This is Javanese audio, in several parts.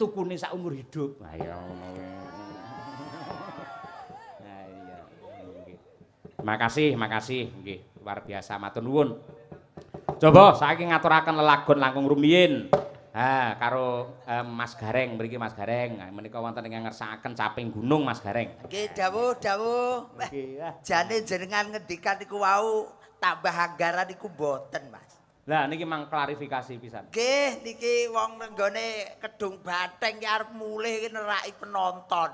tukune sak umur hidup. Ha iya ngono kuwi. Ha iya nggih. Makasih, makasih nggih, luar biasa matur nuwun. Coba saiki ngaturaken lelagon langkung rumiyin. Ha karo Mas Gareng mriki Mas Gareng. Menika wonten ingkang ngersakaken Caping Gunung Mas Gareng. Nggih dawuh dawuh. Nggih. Jane jenengan ngendikan niku wau tambah anggaran niku mboten, Mas. Lah niki mang klarifikasi pisan. Nggih niki wong nenggone Kedung Banteng ki arep mulih iki neraki penonton.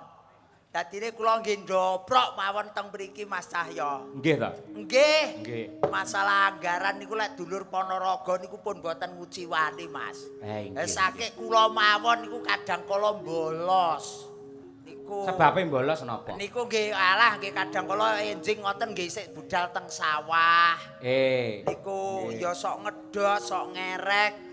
Dadine kula nggih ndoprok mawon teng mriki Mas Cahya. Nggih ta? Nggih. Nggih. Masalah anggaran niku lek dulur Ponorogo niku pun mboten nguciwani, Mas. Nggih. Saking kula mawon niku kadang kala bolos. Niku sebabe bolos napa? Niku nggih alah nggih kadang kala enjing ngoten nggih sik budal teng sawah. Niku ya sok ngedot, sok ngerek.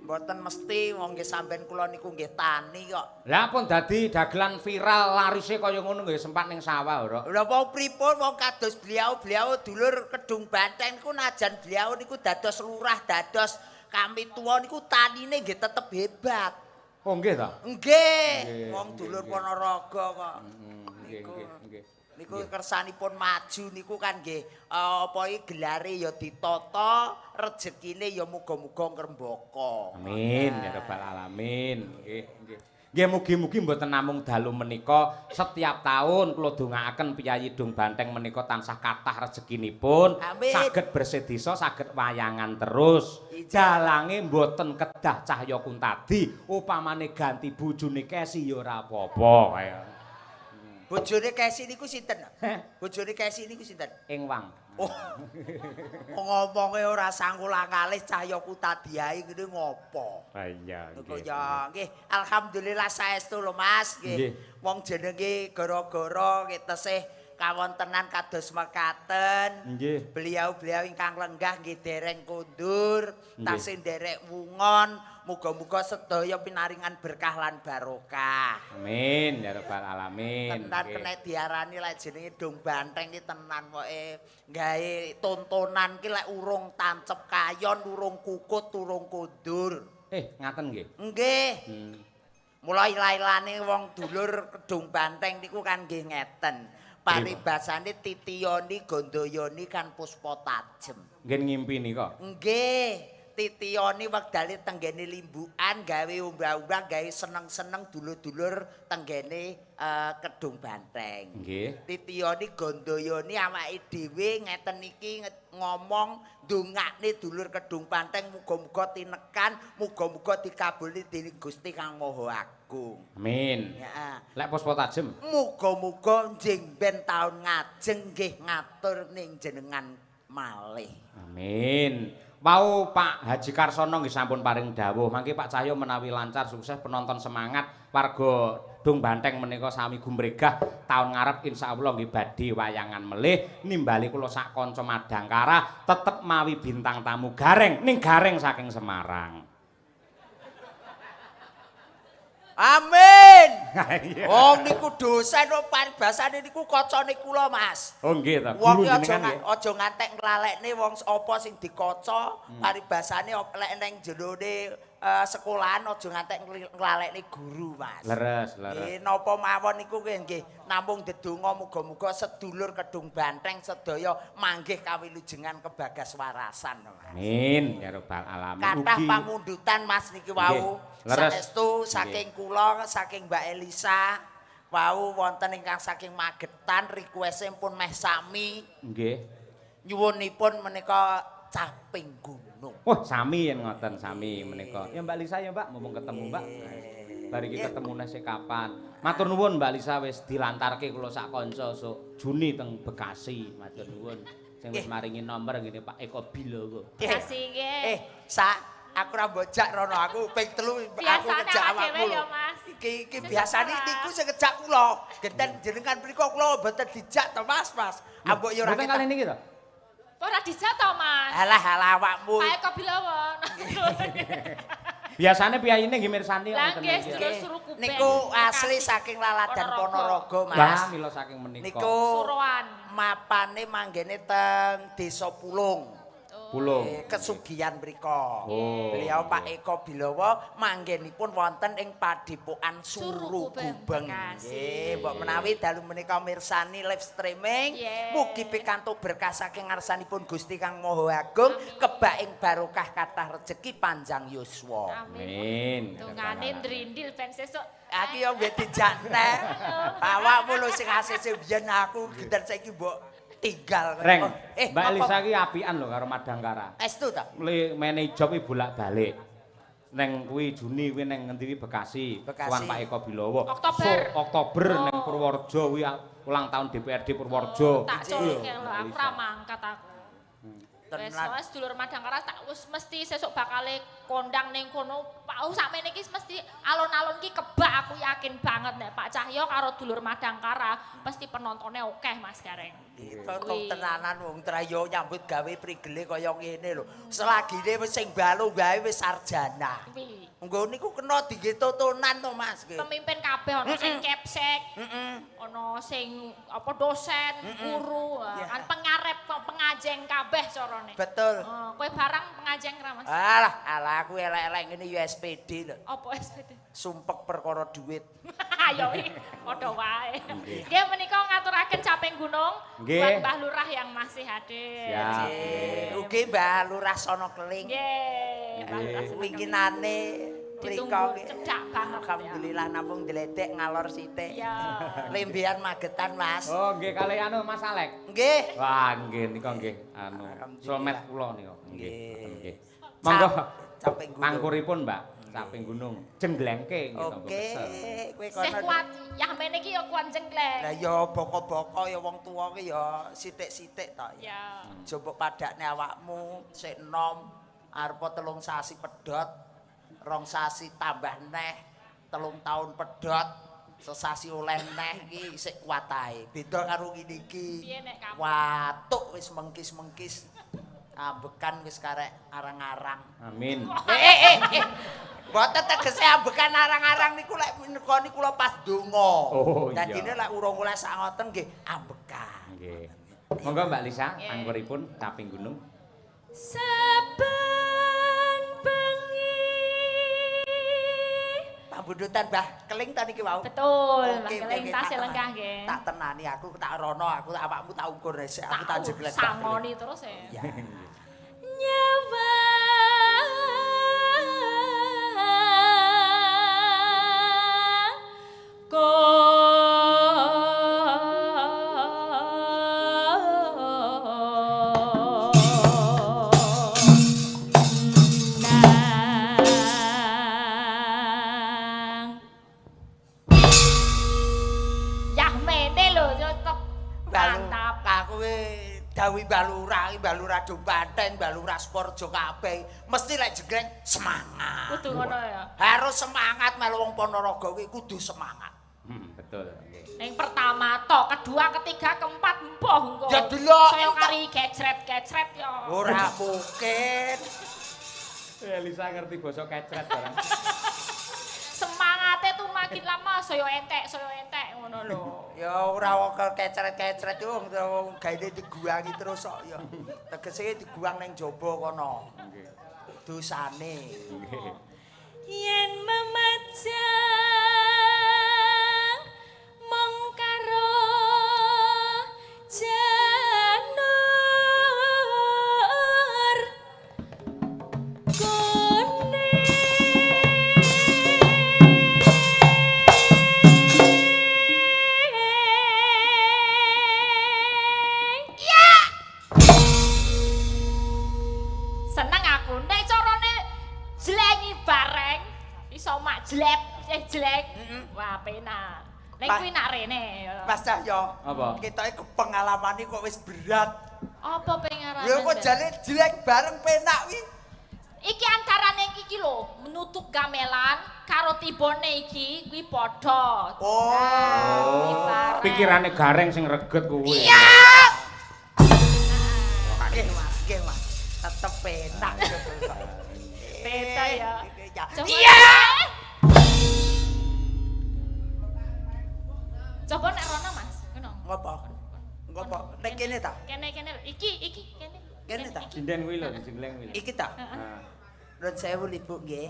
Mboten mesti wong nggih sampean kula niku nggih tani kok. Lah pun dadi dagelan viral larise kaya ngono nggih sempat ning sawah ora. Lha wong pripun wong kados beliau-beliau dulur Kedung Banteng niku najan beliau niku dados lurah, dados kamituwa niku tanine nggih tetep hebat. Oh nggih ta? Nggih. Wong dulur Ponorogo kok. Nggih nggih nggih. Niku kersanipun maju niku kan nggih apa iki gelare ya ditata, rejekine ya muga-muga ngrembaka. Amin ya rabbal alamin. Nggih nggih. Nggih mugi-mugi mboten namung dalu menika setiap tahun kula dongaaken piyayi Dung Banteng menika tansah kathah rezekinipun, saged bersih desa, saged wayangan terus. Dalange mboten kedah Cahya Kuntadi, upamane ganti bojone Kesi ya ora apa-apa. Bojone Kesi niku sinten? Bojone Kesi niku sinten? Engwang. Oh. Ngomonge ora sangkul kalih Cahya Kuntadi ae ngene ngopo? Ha iya nggih. Ya nggih, alhamdulillah saestu lho Mas nggih. Wong jenenge gara-gara nggih tesih kawontenan kados mekaten. Nggih. Beliau-beliau ingkang lenggah nggih dereng kondur, tasih nderek wungon. Muga-muga sedaya pinaringan berkah lan barokah. Amin ya rabbal alamin. Tenan kena diarani lek jenenge Dung Banteng iki tenan pokoke gawe tontonan ki lek urung tancep kayon, urung kukut, urung kondur. Ngaten nggih. Nggih. Mula ila-ilane wong dulur Kedung Banteng niku kan nggih ngeten. Paribasane titiyoni gondoyoni kan puspa tajem. Nggih ngimpi nika. Nggih. Titiyoni wektale tenggene limbukan gawe umbah-umbah gawe seneng-seneng dulur-dulur tenggene Kedung Banteng. Nggih. Titiyoni gondoyoni awake dhewe ngeten iki ngomong ndongakne dulur Kedung Banteng muga-muga tinekan, muga-muga dikabuli dening Gusti Kang Maha Agung. Amin. Heeh. Lek puspa tajem muga-muga njing ben taun ngajeng nggih ngatur ning jenengan malih. Amin. Wau Pak Haji Karsono nggih sampun paring dawuh, mangke Pak Cahyo menawi lancar sukses penonton semangat warga Dung Banteng menika sami gumregah taun ngarep insyaallah nggih badhe wayangan melih nimbali kula sak kanca Madangkara tetep mawi bintang tamu Gareng ning Gareng saking Semarang. Amin. Oh niku dosen kok paribasane niku kacane kula Mas. Oh nggih ta. Wong aja ngantek nglalekne wong apa sing dikaca paribasane lek neng jerone sekolahan aja ngantek nglalekne guru Mas. Leres, leres. Nggih napa mawon niku nggih namung ndedonga muga-muga sedulur Kedung Banteng sedaya manggih kawilujengan kebagas warasan Mas. Amin ya rabbal alamin. Kathah pamundutan Mas niki wau. Saestu saking kula, saking Mbak Elisa, wau wonten ingkang saking Magetan request pun meh sami. Nggih. Nyuwunipun menika Caping Gunung. Wah, sami yen ngoten, sami menika. Ya Mbak Lisa ya Mbak, mumpung ketemu Mbak. Bar iki ketemu nese kapan. Matur nuwun Mbak Lisa wis dilantarke kula sak kanca sok Juni teng Bekasi. Matur nuwun. Sing wis maringi nomor ngene Pak Eko Bilowo. Bekasi nggih. Sak aku ora mbojak rono, aku ping 3 aku ngejak awakmu lho. Iki iki biasane niku sing ngejak kula. Genten jenengan mriku kula mboten dijak to Mas, Mas. Ambok ya ora ketok. Mboten niki to. Ora dijak to, Mas. Alah alah awakmu. Pak Eko Bilowo. Biasane piyayine nggih mirsani ngoten niki. Niku asli saking Laladan Ponorogo, Mas. Lah mila saking menika. Niku mapane manggene teng Desa Pulung. Pulung. Kesugihan mriku. Oh. Beliau Pak Eko Bilowo manggenipun wonten ing Padepokan Suru Gubeng. Nggih, mbok menawi dalu menika mirsani live streaming, mugi pikantuk berkah saking ngarsanipun Gusti Kang Maha Agung, kebak ing barokah kathah rejeki panjang yuswa. Amin. Dongane ndrindil ben sesuk. Aku yo mbek dijak neh. Awakmu lho sing asese biyen aku genten saiki mbok tinggal. Reng, Mbak Elisa ki apian lho karo Madangkara. Estu ta? Le mene job iki bolak-balik. Neng kuwi Juni kuwi neng ngendi kuwi Bekasi, tuan Pak Eko Bilowo. Oktober. Oktober neng Purworejo kuwi ulang tahun DPRD Purworejo. Tak colke lho, aku ora mangkat aku. Wis wis dulur Madangkara tak wis mesti sesuk bakale kondang ning kono. Pak sakmene iki mesti alon-alon ki kebak aku yakin banget nek Pak Cahyo karo dulur Madangkara pasti penontonnya akeh Mas Gareng. Itu tenanan wong trayo nyambut gawe prigele kaya ngene lho. Selagine wis sing balo gawe wis sarjana. Nggo niku kena dingge totonan to Mas. Pemimpin kabeh ana sing kepsek, ana sing apa dosen, guru, kan pengarep pengajeng kabeh carane. Betul. Kowe barang pengajeng ra Mas? Alah, alah aku elek-elek ngene ya SPD lho. Apa SPD? Sumpek perkara duit. Ayo iki padha wae. Nggih menika ngaturaken caping gunung buat Mbah Lurah yang masih hadir. Siap. Ugi Mbah Lurah Sono Keling. Nggih, Mbah Lurah winginane mriko cedhak banget. Alhamdulillah namung ndledek ngalor sithik. Iya. Lembean Magetan Mas. Oh nggih kalih anu Mas Alek. Nggih. Wah nggih nika nggih anu somet kula nika. Nggih. Nggih. Monggo caping gunung. Pangkuripun Mbak. Caping gunung jenglengke nggih tangga kesel. Oke, kowe kono. Sih kuat, yah mene iki ya kuat jenggleng. Lah ya boko-boko ya wong tuwa ki ya sithik-sithik to. Ya. Aja mbok padakne awakmu sik enom arep 3 sasi pedhot, 2 sasi tambah neh, 3 tahun pedhot, sesasi oleh neh iki sik kuat ae. Beda karo ngene iki. Watuk wis mengkis-mengkis. Ambekan wis karek arang-arang. Amin. Mboten tegese ambekan arang-arang niku lek nekoni kula pas donga. Oh, iya. Dadine lek urung oleh sak ngoten nggih ambekan. Nggih. Monggo Mbak Lisa, angkuripun caping gunung. Saben bengi. Pambundutan Mbah Keling ta niki wau? Betul, Mbah Keling tasih lenggah nggih. Tak tenani aku tak rono, aku awakmu tak ukur resik, aku tak jeglek. Sangoni terus ya. Iya. Dawi Balura, Balura Jombanteng, Balura Sporjo kabeh mesti lek jegreng semangat. Kudu ngono ya. Harus semangat melu wong Ponorogo kuwi kudu semangat. Betul. Nggih. Ning pertama tok, kedua, ketiga, keempat mboh engko. Ya delok saya kari kecret-kecret ya. Ora mungkin. Elisa ngerti basa kecret barang. Semangate tuh makin lama saya entek ngono lho. Ya ora wong kecret-kecret iku wong gaene diguangi terus kok ya. Tegese diguang ning jaba kono. Nggih. Dosane. Nggih. Yen memajang mung karo janur jlek jlek. Wah penak. Ning kuwi nak rene. Mas Cahyo. Apa? Ketoke kepengalamane kok wis berat. Apa pengalaman? Lho kok jane jlek bareng penak kuwi. Iki antarane iki lho, menutup gamelan karo tibone iki kuwi padha. Oh. Nah, pikirane Gareng sing reget kuwi. Iya. Nggih, Mas. Nggih, Mas. Tetep penak. Beda ya. Iya. Coba nek rono Mas, ngono. Ngopo? Ngopo? Nek kene ta? Kene kene iki kene. Kene ta? Sinden kuwi lho, jengleng kuwi. Iki ta? Heeh. Nuwun sewu Ibu nggih.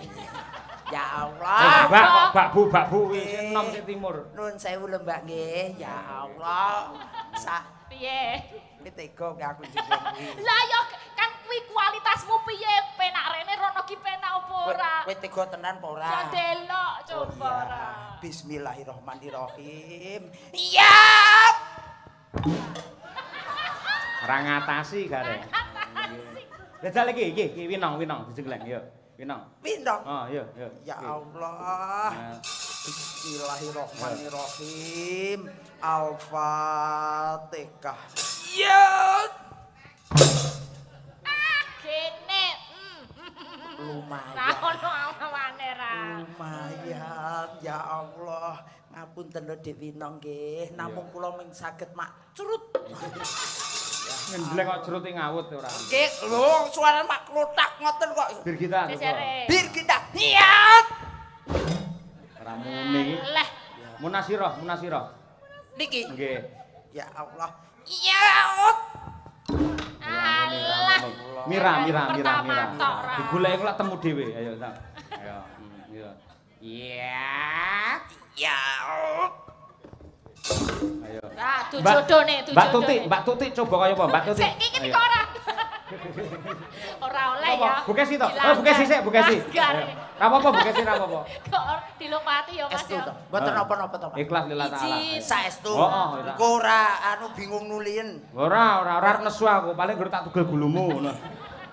Ya Allah. Mbak kok Mbak Bu, Mbak Bu kuwi sing enom sing timur. Nuwun sewu lho Mbak nggih. Ya Allah. Sa piye? Kowe tega ki aku jengleng kuwi. Lah ya kan kuwi kualitasmu piye? Penak rene rono ki penak apa ora? Kowe tega tenan apa ora? Ya delok coba ora. Bismillahirrahmanirrahim. Iya. Ora ngatasi gare. Jajal iki iki iki winong winong dijengleng yo. Winong. Winong. Oh iya iya. Ya Allah. Bismillahirrahmanirrahim. Al-Fatihah. Ya. Ah gene. Lumayan. Ra ono awane ra. Lumayan ya Allah. Ngapunten lho Dik Winong nggih. Namung kula mung saged mak curut. Ngendeleng kok cerute ngawut ora. Nggih, lho suarane mak klothak ngoten kok. Birgita. Birgita. Iya. Ora muni. Leh. Munasirah, munasirah. Niki. Nggih. Ya Allah. Iya. Alah. Mira, Mira, Mira, Mira. Digoleki kok temu dhewe. Ayo, ta. Ayo. Iya. Iya. Ya. Ayo. Nah, jodone, jodone. Mbak Tuti, Mbak Tuti coba kaya apa, Mbak Tuti? Sik iki kok ora. Ora oleh ya. Bukesi to. Oh, Bukesi sik, Bukesi. Ora apa-apa Bukesi ora apa-apa. Kok dilopati ya Mas ya. Mboten napa-napa to, Pak. Ikhlas lillah taala. Saestu. Engko ora anu bingung nulien. Ora, ora, ora nesu aku, paling gur tak tugel gulumu ngono.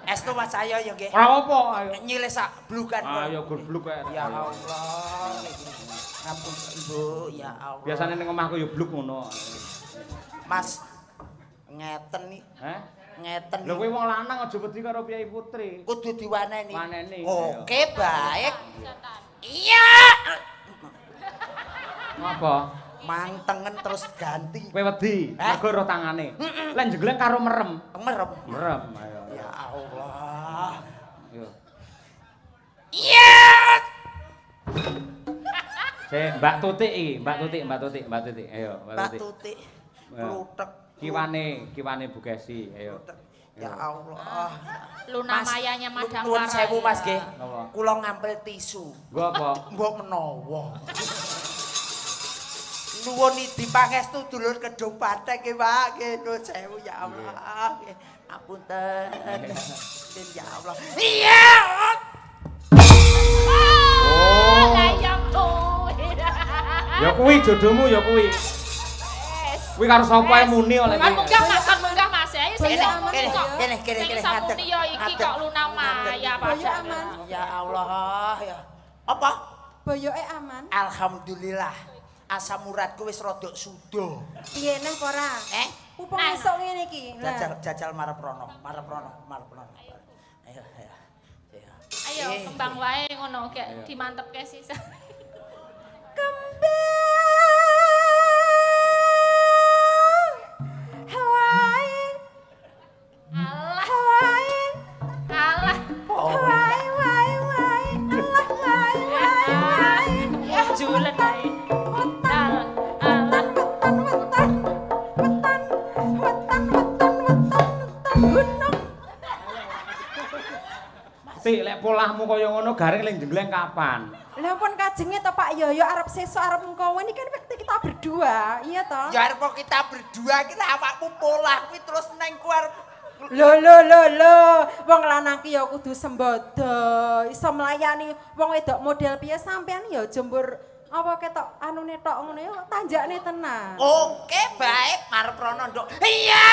Estu Mas ayo ya nggih. Ora apa-apa, ayo. Nyilih sak blukan. Ayo gur bluk kae. Ya Allah. Ngapunten Bu, ya Allah. Biasane ning omahku ya bluk ngono. Mas ngeten iki. Heh? Ngeten. Lho kowe wong lanang aja wedi karo Kyai Putri. Kudu diwaneni. Waneni. Oke, baik. Iya. Ngapa? Mantengen terus ganti. Kowe wedi, mergo ro tangane. Lek jengleng karo merem. Merem. Merem, ayo. Ya Allah. Yo. Iya. Sik, Mbak Tuti iki, Mbak Tuti, Mbak Tuti, Mbak Tuti. Ayo, Mbak Tuti. Mbak Tuti. Kluthek. Kiwane, kiwane Bu Kesi, ayo. Ya Allah. Luna Mayanya Madangkara. Nuwun sewu Mas nggih. Kula ngampil tisu. Nggo apa? Mbok menawa. Nuwun idi pangestu dulur Kedung Batheng nggih Pak. Nggih nuwun sewu ya Allah. Nggih. Apunten. Ya Allah. Iya. Oh, lah ya kuwi. Ya kuwi jodohmu ya kuwi. Kuwi karo sapa ae muni oleh. Kan munggah Mas, kan munggah Mas. Ayo sing kene kene kene kene ngadeg. Ya iki kok Luna Maya pajak. Ya Allah ya. Apa? Boyoke aman. Alhamdulillah. Asam uratku wis rada suda. Piye neh apa ora? Eh, upung esuk ngene iki. Jajal jajal marep rono, marep rono, marep rono. Ayo ayo. Ayo kembang wae ngono gek dimantepke sisa. Kembang wae. Allah. Wae. Allah. Wae wae wae. Allah wae wae wae. Ya julen wae. Wetan wetan wetan wetan wetan wetan wetan wetan gunung. Sik lek polahmu kaya ngono garing lek jengleng kapan? Lah pun kajenge to Pak Yoyo arep sesuk arep engko ini kan kita berdua, iya toh? Ya arep kita berdua ki awakmu polah kuwi terus neng ku arep lho lho lho lho, wong lanang ki ya kudu sembodo, iso melayani wong wedok model piye sampean ya jembur apa ketok anune tok ngono ya tanjakne tenan. Oke, baik, marep rono nduk. Iya.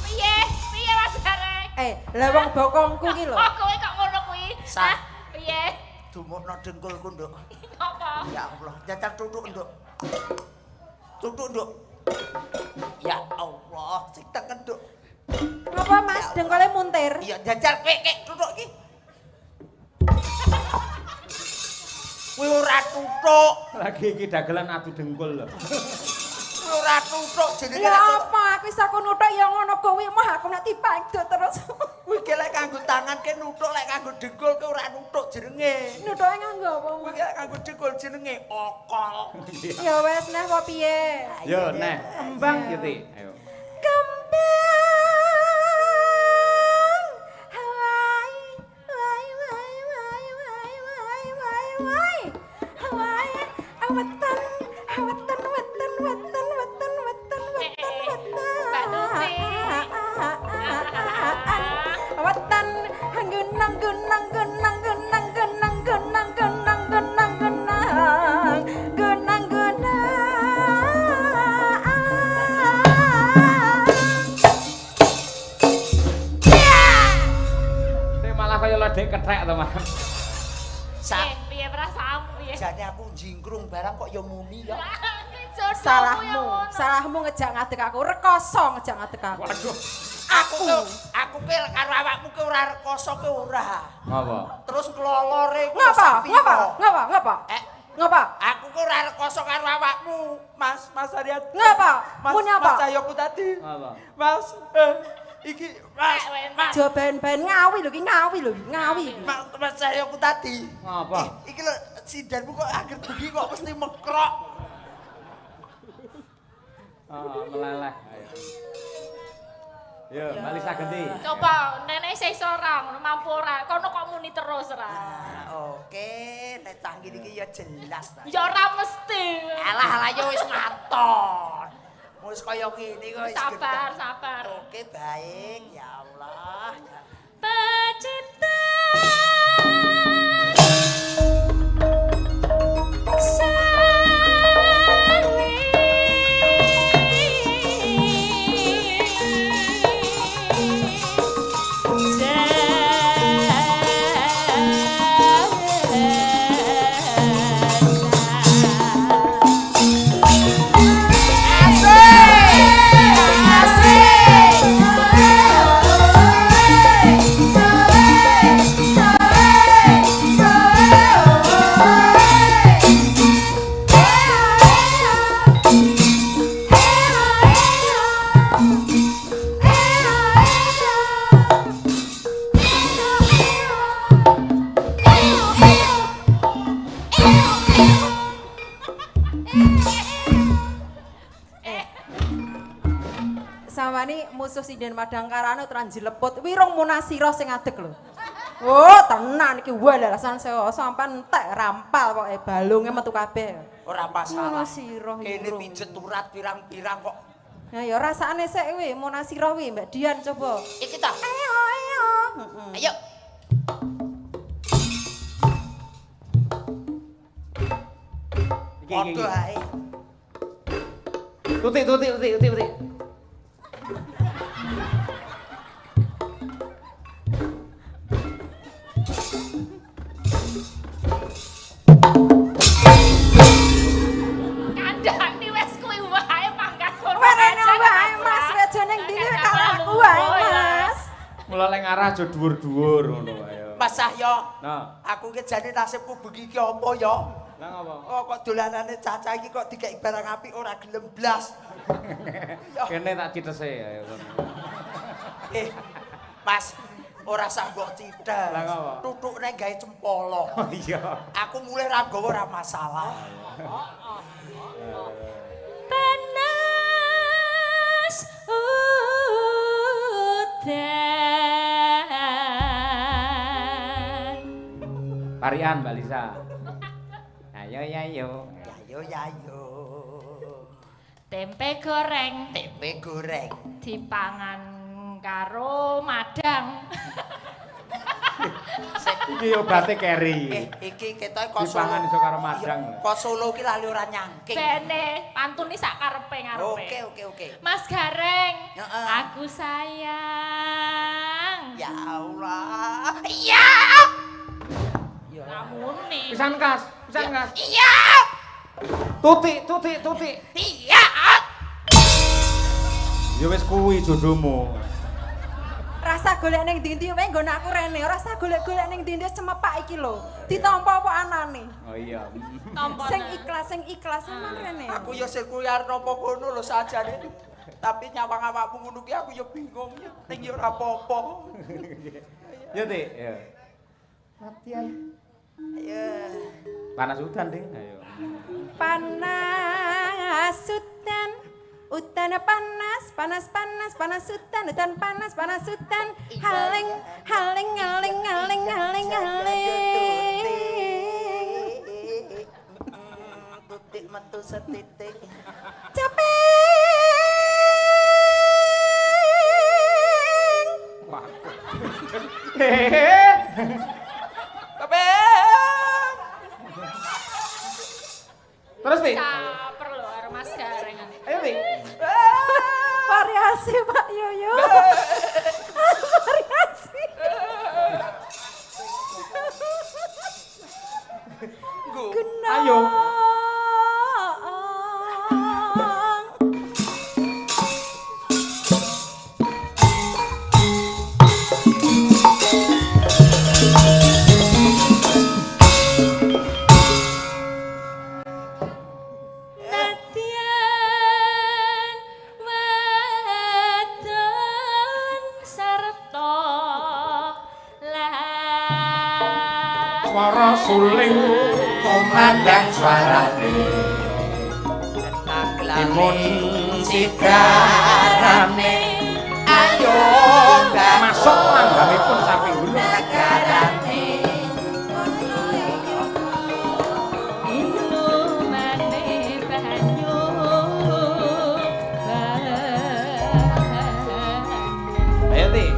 Piye? Piye Mas Gareng? Lah wong bokongku ki lho. Oh, kowe kok ngono kuwi? Sa. Piye? Dumukno dengkulku, Nduk. Apa? Ya Allah, jajal tutuk, Nduk. Tutuk, Nduk. Ya Allah, sing tengen, Nduk. Ngapa Mas dengkule muntir? Iya, jajal kowe kek tutuk iki. Kuwi ora tutuk. Lagi iki dagelan adu dengkul lho. Kuwi ora tutuk jenenge. Lha apa aku iso aku nutuk ya ngono kuwi mah aku nek dipangdut terus. Kuwi ki lek kanggo tangan ke nutuk, lek kanggo dengkul ke ora nutuk jenenge. Nutuke nganggo apa? Kuwi lek kanggo dengkul jenenge okol. Ya wes neh apa piye? Yo neh, kembang yo Ti. Ayo. Kembang Hawaii wai wai wai wai wai wai wai Hawaii wetan wetan wetan wetan wetan wetan wetan wetan Mbak Tuti. Wetan gunang gunang gunang gunang gunang gunang gunang gunang gunang gunang gunang. Ini malah kaya ledek kethek to, Mas. Piye perasaanmu piye? Jane aku jingkrung barang kok ya muni ya. Salahmu, salahmu ngejak ngadeg aku, rekoso ngejak ngadeg aku. Waduh. Aku ki karo awakmu ki ora rekoso ki ora. Ngapa? Terus klolore ku Ngapa? Ngapa? Ngapa? Ngapa? Ngapa? Aku ki ora rekoso karo awakmu, Mas, Mas Ariat. Ngapa? Mas, Muni apa? Mas Cahyoku tadi. Ngapa? Mas, iki Mas, Mas, Aja ben-ben ngawi lho iki, ngawi lho, ngawi iki. Mas Cahyoku tadi. Ngapa? Iki lho sindanmu kok akhir bengi kok mesti mekrok. Oh, meleleh. Ayo. Yo, Mbak Lisa ganti. Coba nenek sih ora ngono mampu ora. Kono kok muni terus ora. Oke, nek cah ngene iki ya jelas ta. Ya ora mesti. Alah alah ya wis ngaton. Wis kaya ngene kok wis. Sabar, sabar. Oke, baik. Ya Allah. Pecinta Musuh sinden Madangkarane ora njeleput wirung munasira sing ngadeg lho. Oh, tenan iki walalasan sewa sampean entek rampal pokoke balunge metu kabeh. Ora masalah. Munasira kene pijet urat pirang-pirang kok. Nah ya rasane sik kuwi munasira kuwi Mbak Dian coba. Iki ta. Ayo ayo. Ayo. Iki iki. Ae. Tuti tuti tuti tuti tuti. Kandhani wis kuwi wae pangkat kono. Werene wae Mas, aja ning ndi karo aku wae Mas. Mula lek ngarah aja dhuwur-dhuwur ngono wae. Mas Cahyo. Nah, aku ki jane nasibku bengi iki apa ya? Lah ngapa? Oh kok dolanane cacah iki kok dikek barang apik ora gelem blas. Kene tak citese ayo. Mas, ora sah mbok cithes. Tutukne gawe cempolo. Oh iya. Aku mulih ra nggawa ora masalah. Panas udan. Parian Mbak Lisa. Ayo ayo. Ayo ayo. Tempe goreng. Tempe goreng. Dipangan karo madang. Iki obate keri. Iki ketoke kok Solo. Dipangan iso karo madang. Kok Solo ki lali ora nyangking. Bene, pantune sak karepe ngarepe. Oke oke oke. Mas Gareng, aku sayang. Ya Allah. Iya. Lamune. Pisan kas, pisan kas. Iya. Tuti, tuti, tuti. Iya. Ya wis kuwi jodohmu. Rasa golek ning ndi-ndi wae nggon aku rene, ora usah golek-golek ning ndi-ndi cemepak iki lho. Ditampa apa anane? Oh iya. Sing ikhlas sampean rene. Aku ya sing kuwi arep napa kono lho sajane. Tapi nyawang awakmu ngono ki aku ya bingung. Ning ya ora apa-apa. Ya, Tik. Ya. Latihan. Ayo. Panas udan, Ding. Ayo. Panas udan. Udan panas, panas panas, panas udan, udan panas, panas udan. Haling, haling, haling, haling, haling, haling. Tutik metu setitik. Capek. Capek. Terus, Tik. Caper lho karo Mas Gareng. Ayo, Tik. Variasi Pak Yoyo. Variasi. Ayo. Swara suling kumandang suarane timun sigarane ayo masuk langgamipun sapi gunung negarane inumane banyu. Ayo, Tik.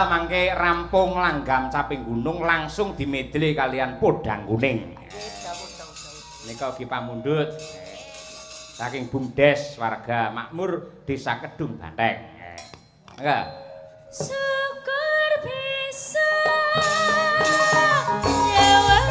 Mangke rampung langgam caping gunung langsung dimedle kalian podang kuning. Nika ugi pamundhut saking Bumdes warga makmur Desa Kedung Banteng. Mangga. Syukur bisa ora ilang.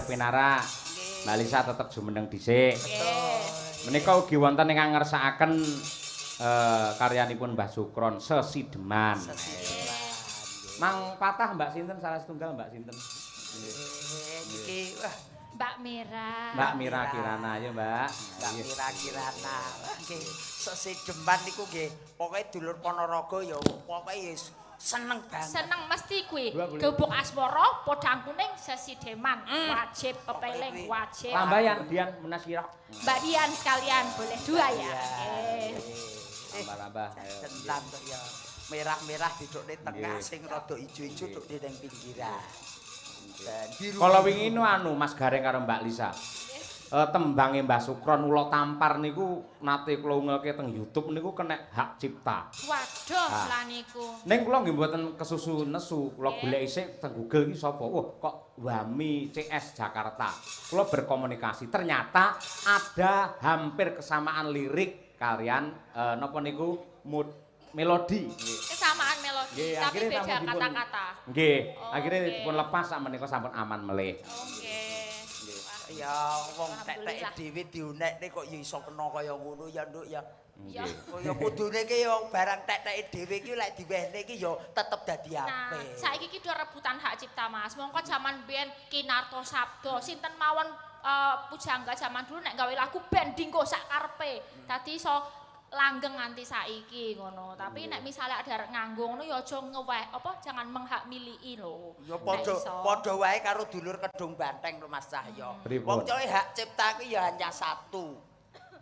pinarak. Mbak Lisa tetep jumeneng dhisik. Nggih. Menika ugi wonten ingkang ngersakaken karyanipun Mbah Sukron Sesideman. Sesideman. Mang patah Mbak sinten salah setunggal Mbak sinten? Niki wah Mbak Mira. Mbak Mira Kirana ya Mbak. Mbak Mira Kirana. Nggih, sesideman niku nggih pokoke dulur Ponorogo ya pokoke ya seneng banget. Seneng mesti kuwi. Gubuk Asmara, podang kuning, sesideman, wajib pepeling, wajib. Tambahan Dian Munasirah. Mbak Dian sekalian boleh dua ya. Tambah-tambah. Tenang kok ya. Merah-merah dudukne tengah, sing rada ijo-ijo dudukne ning pinggiran. Dan biru. Kala wingi anu Mas Gareng karo Mbak Lisa. Tembange Mbah Sukron Ula Tampar niku nate kula ungelke teng YouTube niku kena hak cipta. Waduh lah niku. Ning kula nggih mboten kesusu nesu, kula golek isik teng Google iki sapa? Wah, kok Wami CS Jakarta. Kula berkomunikasi, ternyata ada hampir kesamaan lirik kalian napa niku mood melodi. Kesamaan melodi, tapi beda kata-kata. Nggih, akhirnya dipun lepas sak menika sampun aman melih. Nggih. Ya wong tek-teke dhewe diunekne kok ya iso kena kaya ngono ya Nduk ya. Ya kaya kudune iki ya barang tek-teke dhewe iki lek diwehne iki ya tetep dadi apik. Nah, saiki iki do rebutan hak cipta Mas. Mongko jaman biyen Ki Narto Sabdo sinten mawon pujangga jaman dulu nek gawe lagu ben dinggo sak karepe. Dadi iso langgeng nganti saiki ngono. Tapi nek misale ada arek nganggo ngono ya aja ngeweh apa jangan menghak miliki lho. Ya padha padha wae karo dulur Kedung Banteng lho Mas Cahyo. Wong coe hak cipta kuwi ya hanya satu.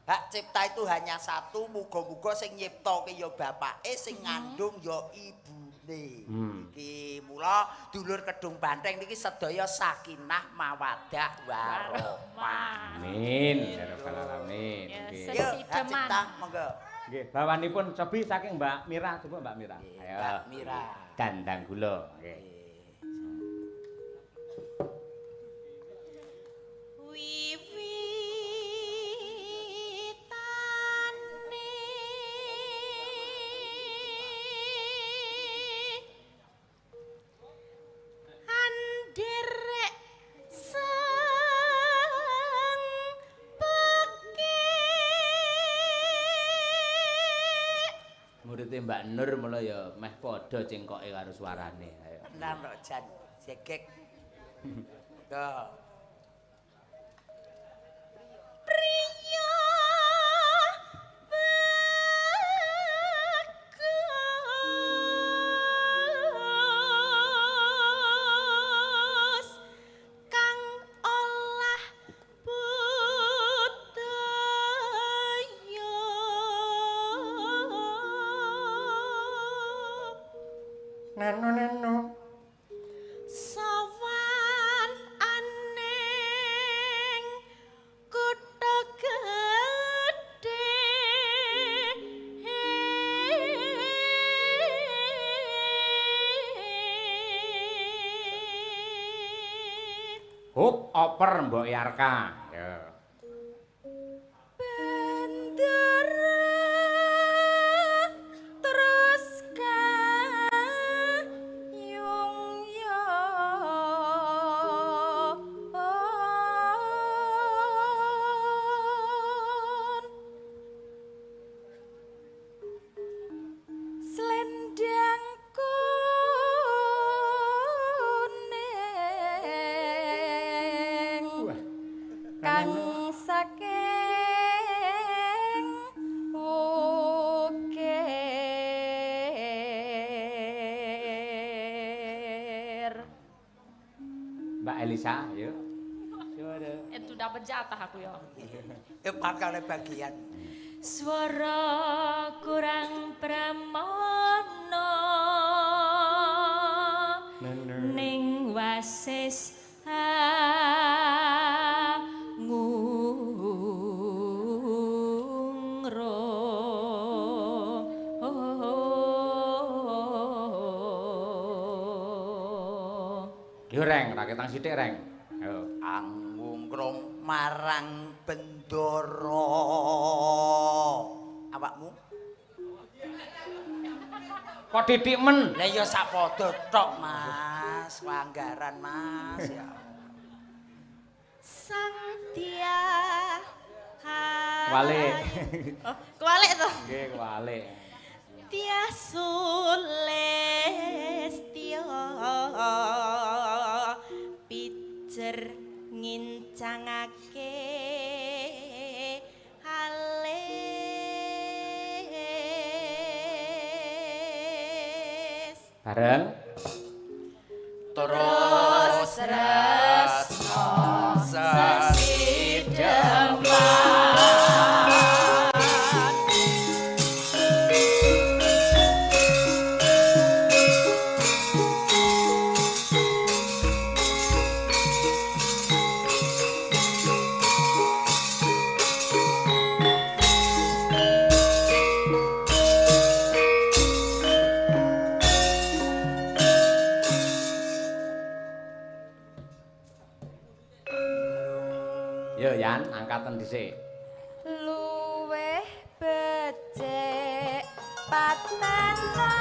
Hak cipta itu hanya satu, muga-muga sing nyiptake ya bapake, sing ngandung ya ibune. Iki mula dulur Kedung Banteng niki sedaya sakinah mawaddah warahmah. Amin ya rabbal alamin. Nggih. Hak cipta monggo. Nggih, bawanipun cobi saking Mbak Mira, coba Mbak Mira. Ayo. Mbak Mira. Dandang gula. Nggih. Mbak Nur mula ya meh padha cengkoke karo suarane. Ayo. Tenan kok jan jegek. Go. Priya bagus kang olah budaya. Neno neno sowan aning kutha gedhe. Hup oper Mbok Yarka. Ya. Mbak Elisa, ayo. Suara. Itu dapat jatah aku ya. Bakal bagian. Suara kurang pramana ning wasis Yo Reng, raketang sithik Reng. Ayo. Angungkrung marang bendara. Awakmu? Kok titik men? Lah ya sak padha tok, Mas. Wanggaran, Mas. Ya. Kuwalik. Oh, kuwalik to. Nggih, kuwalik. Tia Sulistya pijer ngincangake alis. Bareng terus tresno sesideman. Yo Yan, angkatan dhisik. Luweh becik patenana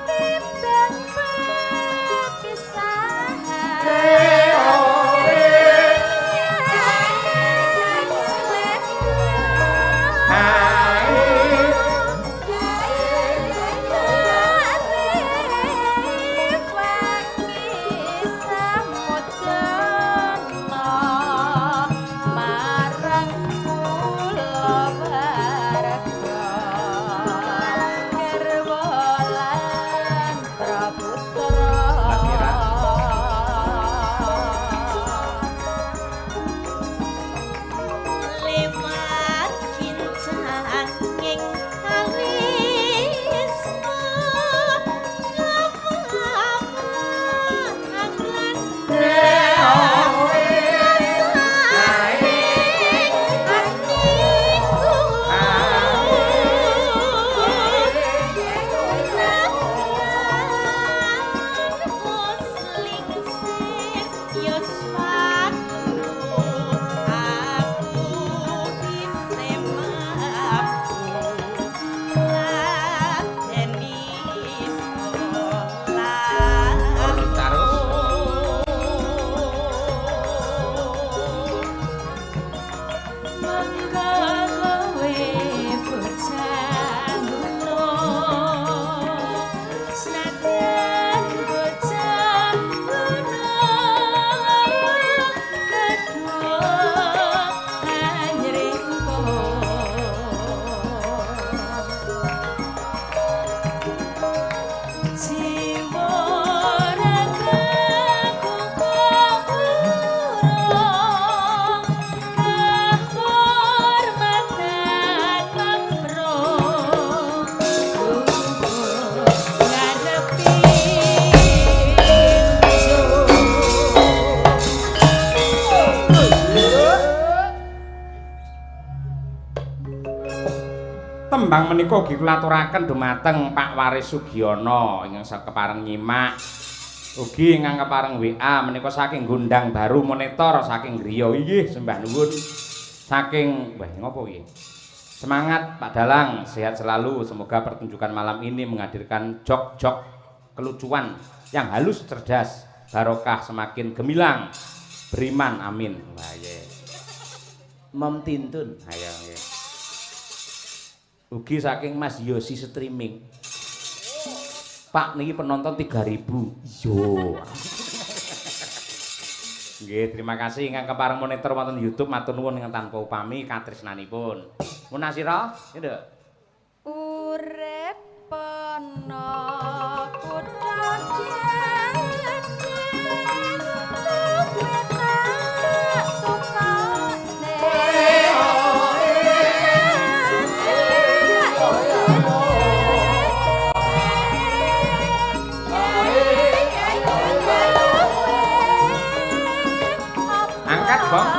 timbang pepisahan. Tembang menika ugi kula aturaken dumateng Pak Waris Sugiono ingkang kepareng nyimak. Ugi ingkang kepareng WA menika saking Gondang Baru Monitor saking griya. Inggih, sembah nuwun. Saking wah ngopo iki? Semangat Pak Dalang, sehat selalu. Semoga pertunjukan malam ini menghadirkan jok-jok kelucuan yang halus, cerdas, barokah, semakin gemilang, beriman, amin. Wah iya. Mom Tintun. Ayo nggih. Ugi saking Mas Yosi streaming. Pak niki penonton 3000. Yo. Nggih, terima kasih ingkang kepareng monitor wonten YouTube, matur nuwun ingkang tanpa upami katresnanipun. Munasira, ya Nduk. Urip ana kutha gedhe luwih tak tukane. Angkat, Bang.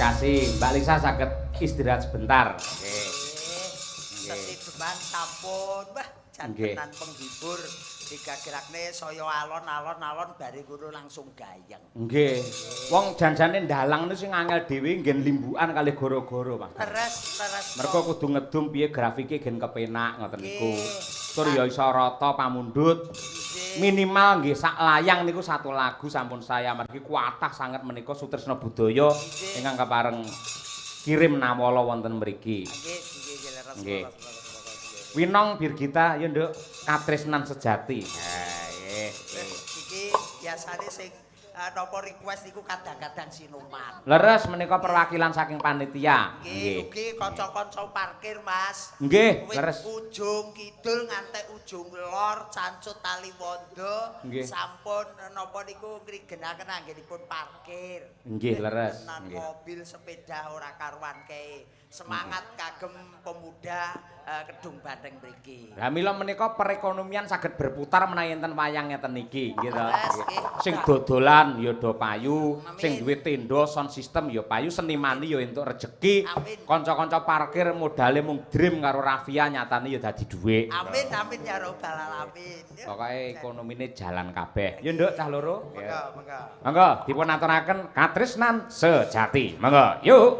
kasih. Mbak Lisa saged istirahat sebentar. Nggih. Sesi beban sampun. Wah, jan tenan penghibur. Digagerakne saya alon-alon-alon bare ngono langsung gayeng. Nggih. Wong janjane ndalang niku sing angel dhewe nggen limbukan kalih goro-goro, Mas. Teres, teres. Mergo kudu ngedum piye grafike gen kepenak ngoten niku. Tur ya iso rata pamundhut. Minimal nggih sak layang niku satu lagu sampun saya margi kuatah sanget menika sutresna budaya ingkang kepareng kirim nawala wonten mriki. Nggih, nggih, leres. Nggih. Winong Birgita ya Nduk, katresnan sejati. Ha nggih. Iki biasane sing napa request niku kadang-kadang sinuman. Leres menika perwakilan saking panitia. Nggih, ugi kanca-kanca parkir, Mas. Nggih, leres. Ujung kidul ngantek ujung lor, cancut tali wondo, sampun napa niku ngrigenaken anggenipun parkir. Nggih, leres. Nggih. Mobil, sepeda ora karuan kae. Semangat kagem pemuda Kedung Banteng mriki. Lah mila menika perekonomian saged berputar menawi enten wayang ngeten iki, nggih to. Sing dodolan ya do payu, sing duwe tenda sound system ya payu, senimane ya entuk rejeki. Kanca-kanca parkir modale mung dream karo Rafia nyatane ya dadi dhuwit. Amin amin ya robbal alamin. Pokoke ekonomine jalan kabeh. Ya Nduk cah loro. Monggo, monggo. Monggo dipun aturaken katresnan sejati. Monggo, yuk.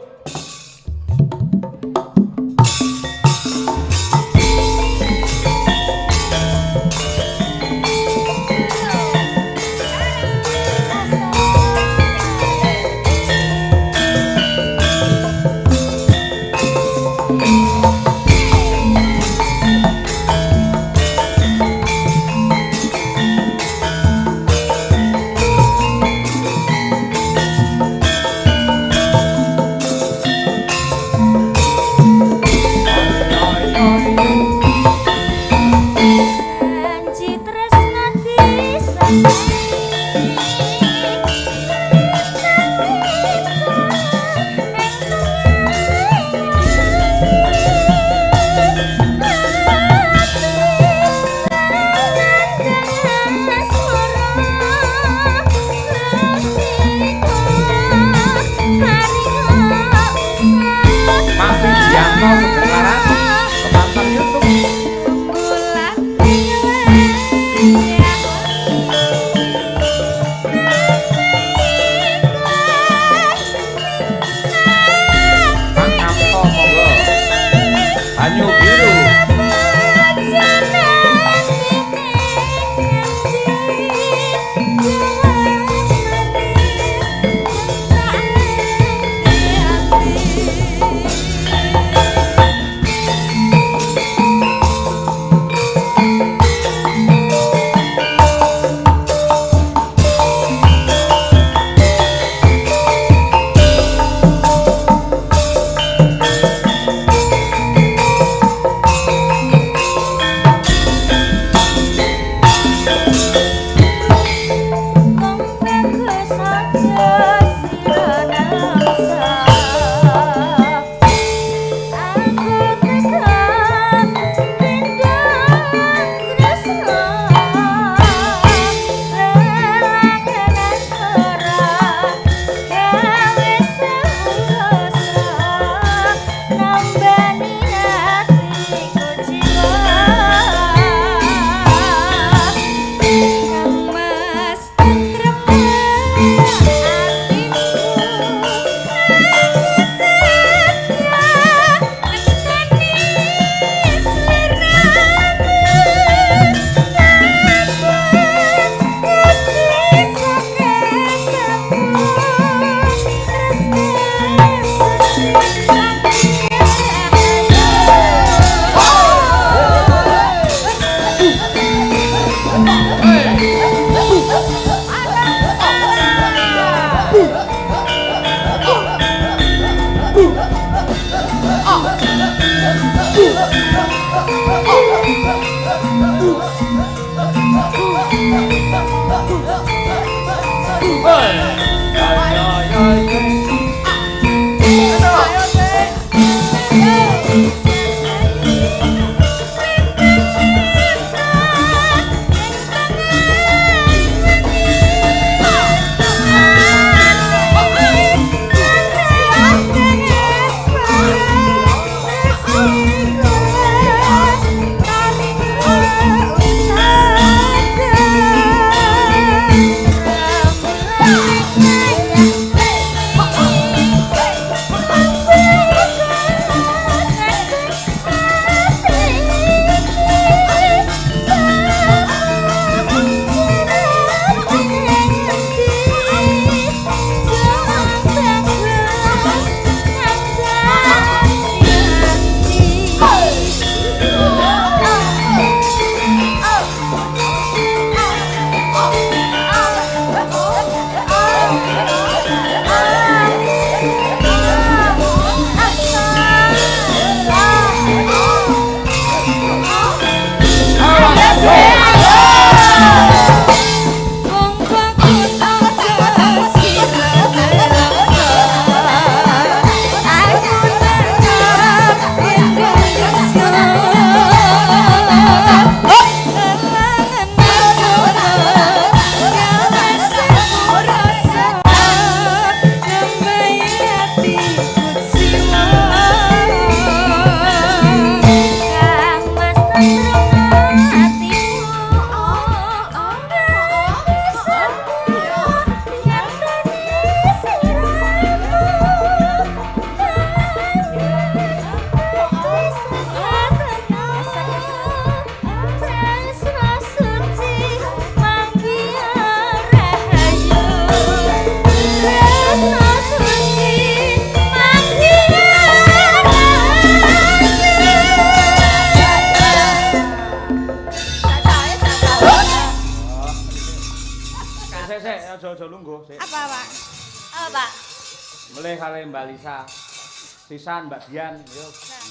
Apa, Pak? Melih kali Mbak Lisa. Sisan Mbak Dian, yo. Nah.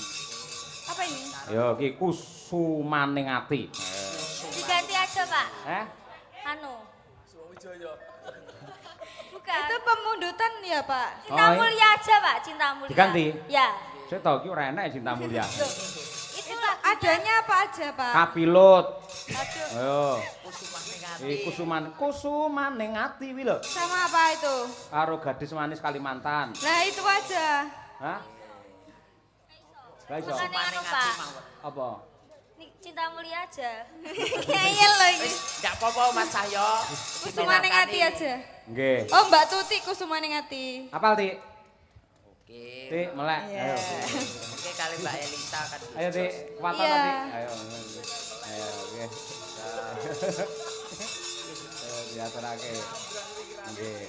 Apa ini? Yo iki kusumaning ati. Diganti aja, Pak. Eh? Anu. Bukan. Itu pemundutan ya, Pak? Cinta Oh, Mulia aja, Pak, Cinta Mulia. Diganti? Ya. Saya tau iki ora enak Cinta Mulia. Loh, itu lagunya. Adanya apa aja, Pak? Kapilut. Aduh. Ayo. Kusumaning ati. Iki kusuman, kusumaning ati kuwi lho. Sama apa itu? Karo gadis manis Kalimantan. Nah, itu aja. Hah? Lah iso. Bukan Kusumaning anu, ati Pak. mawon. Apa? Cinta Mulia aja. Ngeyel loh ini. Wis ndak apa-apa Mas Cahyo. Kusumaning ati aja. Nggih. Oh, Mbak Tuti kusumaning ati. Apal, Tik? Oke. Tik, melek. Iya. Ayo. Oke kali Mbak Elisa kan. Ayo, Tik. Kuatan Iya. Tik. Ayo. Ayo, oke. Ayo diaturake. Nggih.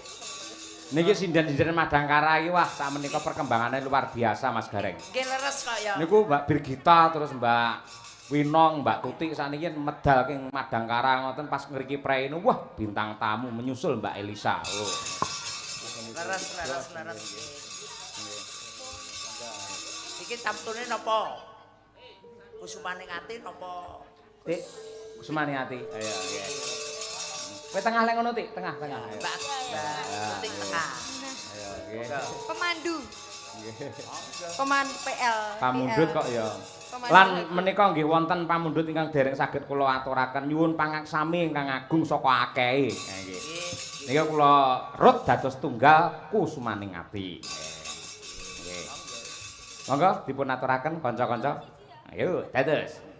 Niki sinden-sinden Madangkara iki wah sakmenika perkembangannya luar biasa Mas Gareng. Nggih leres kok ya. Niku Mbak Birgita terus Mbak Winong, Mbak Tuti sakniki medal king Madangkara ngoten pas ngriki prei wah bintang tamu menyusul Mbak Elisa. Oh. Leres leres leres. Iki tamtune napa? Kusumaning ati napa? Tik, kusumane ati. Ayo, nggih. Kowe tengah lek ngono, Tik, tengah, tengah. Ayo. Mbak Tuti tengah. Ayo, nggih. Pemandu. Nggih. Pemandu PL. Pamundhut kok ya. Pemandu Lan lagu. menika nggih wonten pamundhut ingkang dereng saged kula aturaken nyuwun pangaksami ingkang agung saka akehe. Nggih. Nggih. Nika kula rut dados tunggal kusumaning ati. Nggih. Monggo dipun aturaken kanca-kanca. Ayo dados.